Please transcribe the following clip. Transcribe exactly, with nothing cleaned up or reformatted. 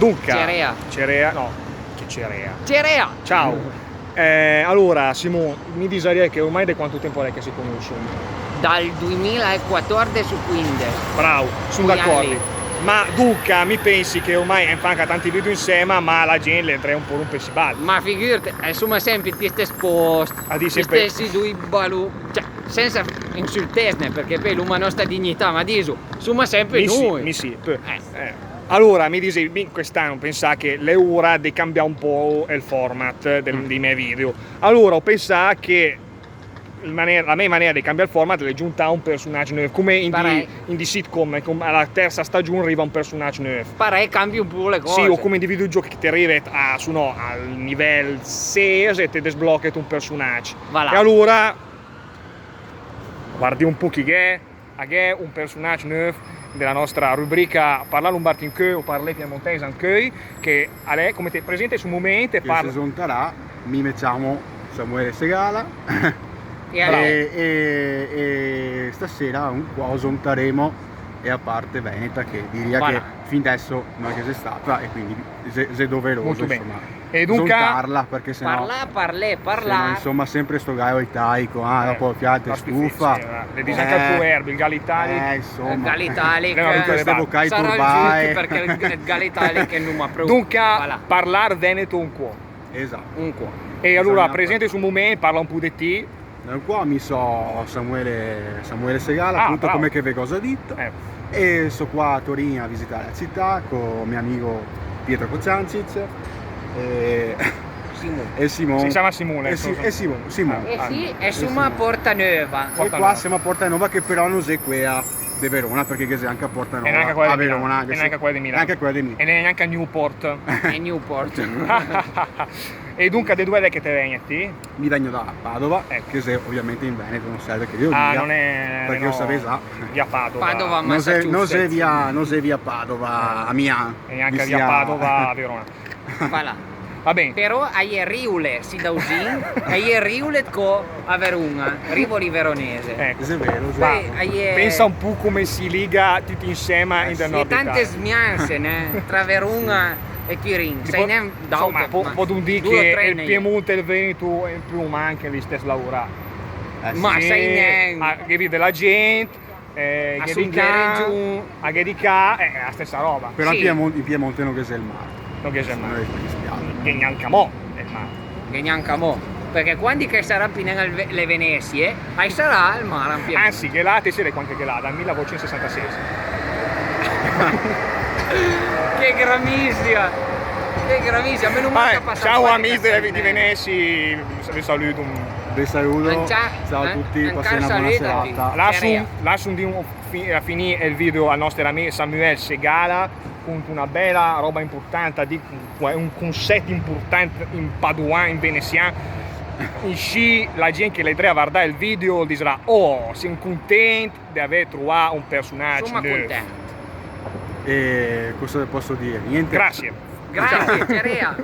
Dunca, Cerea. Cerea, no, che Cerea. Cerea! Ciao. Eh, alora, Simon, mi disaria che ormai de quanto tempo l'è che se conusum? Dal duimila e quatordesch o quindesch. Bravo, sun d'acordi. Ma dunca, mi pensi che ormai em fà anca tanti video insema, ma la gent l'è dree un poo a rompesi i ball. Ma figurte, insoma, sempri i stess post, a dì i stessi dui balun, cioè, senza insultessne, perché poi l'uma nosta dignità, ma disu, insoma, sempri mi sì, noi. Mi sì, pö. Eh. Eh. Alora, mi disi, mi quest'ann ho pensà che l'è ora de cambià un poo el format del, dei me video. Alora, ho pensà che la mane-, la me manera de cambià el format l'è giuntà un personagg növ, come in di, in di sitcom, com-, a la terza stagiun riva un personagg növ. Parè cambi un poo le cose. Sì, o come in di videogiochi che te rivet a, su no, al nivel sees e te desblochet un personagg. Voilà. E alora, guardi un poo chi gh'è, a gh'è un personagg növ de la nostra rubrica Parlà lumbard incö o Parlé piemontèis incö, che a l'è, come te, presente sul mument e parla. Che se zontarà, mi me ciamo Samuele Segala. E, e, e stasera un quao zontaremo e a parte veneta, che diria che fin adesso non è che c'è stata, e quindi xe, xe doveroso, insomma. E dunca, zontarla, perché se no, parlà, parlé, parlà. Se no, insomma, sempre sto galo italico, ah, dopo fiat te stufa. Sì, ma le disi anca el proverbi, el gal italic. Eh, insomma. El gal italic. Sarà el giust, perché el gal italic l'è numa prop. Dunca, parlar veneto un quao. Esatto. Un quao. E alora, presente sul mument, parla un poo de ti. Dunca, mi so Samuele, Samuele Segala, appunto, come che ve go già ditto. E so qua a Torino a visitare la città con mio amico Pietro Cociancich e Simone. E Simone. Si chiama Simone, e Simone, Simone. E sì, e suma a Porta Nova. E qua suma a Porta Nova, che però non xe quea de Verona, perché ghe xe anca Porta Nova a Verona, e neanca quea de Milan. E neanca Newport. E Newport. E dunca, de dove l'è che te vegnet ti? Mi vegno da Padova, che xe ovviamente in Veneto, non serve che ve lo diga, perché lo savè già. Via Padova. Padova, Massachusetts. Non xe via, non xe via Padova a Milan. E neanca via Padova a Verona. Voilà. Va ben. Però a ie Riule, sì, da Usin, a ie Riule co a Verona, Rivoli veronese. Ecco. Xe vero, xe vero. Pensa un poo come si liga tutt insema in del Nord Italia. Tante smianse, né, tra Verona e Turin. Sai nen, insoma, podum dì che el Piemonte e el Veneto en poo o manch l'istess laurà. Ma sai nen. Che vede la gent, eh, a gh'è di ca, a gh'è di ca, eh, è la stessa roba. Però in Piemon-, in Piemonte no ghe xe el mar. No ghe xe el mar. Ghe n'è gnanca mo el mar. Ghe n'è gnanca mo. Perché quandi che sarà finì el Ve-, le Venesie, a i sarà el mar in Piemonte. Anzi, ghe l'è, te sè quant che ghe l'è, dal mila votcent sessantases. Che gramisia! Che gramisia! Meno mal che l'è passà. Ciao amis de, de Venesi, ve saludo. Ve saludo. Ciao a tutti, passé una bona serata. Lassum, lassum dì un fi-, a finì el video al noster amì Samuel Segala, con una bela roba importanta, di un concet important in paduan, in venesian. Inscì la gent che l'è dree a vardà el video disarà: "Oh, sen content de avè trovà un personagg növ." Insoma, content. E cosa posso dire? Niente. Grazie. Grazie, Cerea.